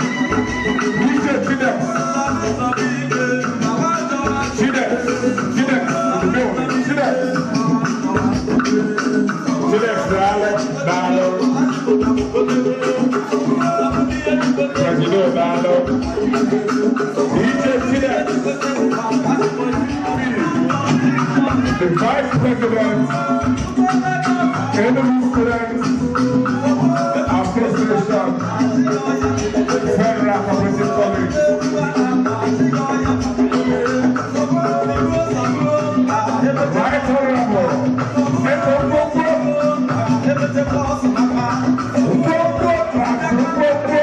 DJ Chidex. Chidex. Chidex in the building. Chidex. Chidex, daalụ, daalụ. Presido, daalụ. DJ Chidex. The Vice President, Enugu Students Association, Federal Cooperative College. Right Honorable Eko Nkwonkwo. Nkwonkwo Trans Nkwonkwo.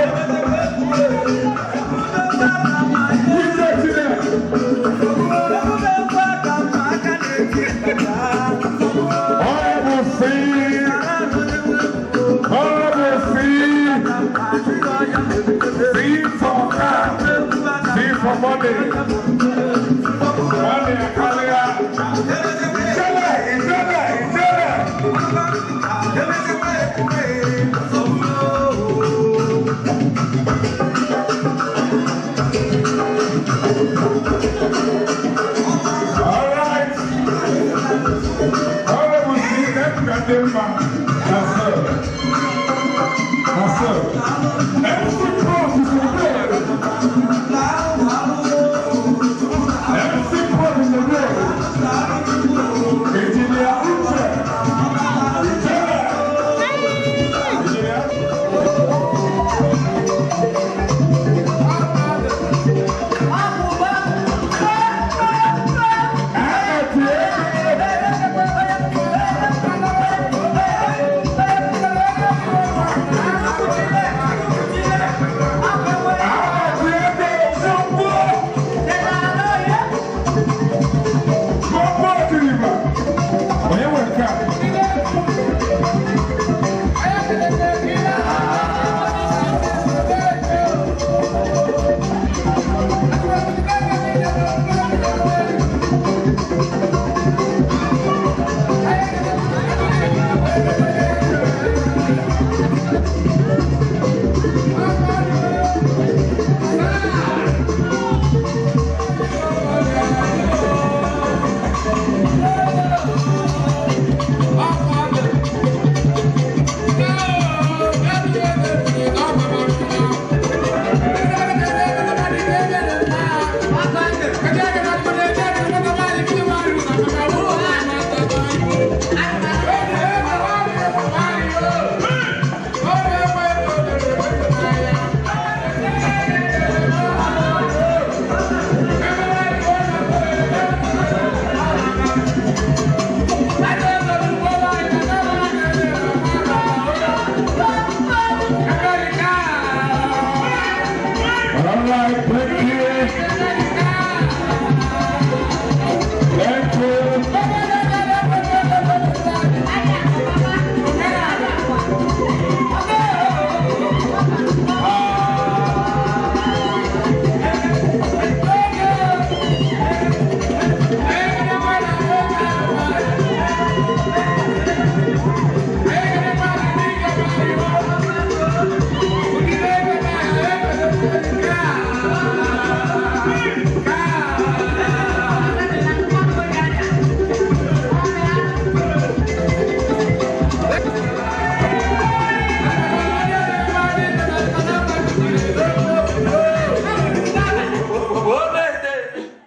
DJ Chidex. Honorable C. Honorable C. C for car. C for money. Money Akalia. Ijele, Ijele, Ijele. All right. Honorable C. Kadimba. That's her. That's her. MC Cross is in the building. MC Cross is in the building. Engineer Uche. Ijele. Engineer. Onye nwe nke a? All right, thank you.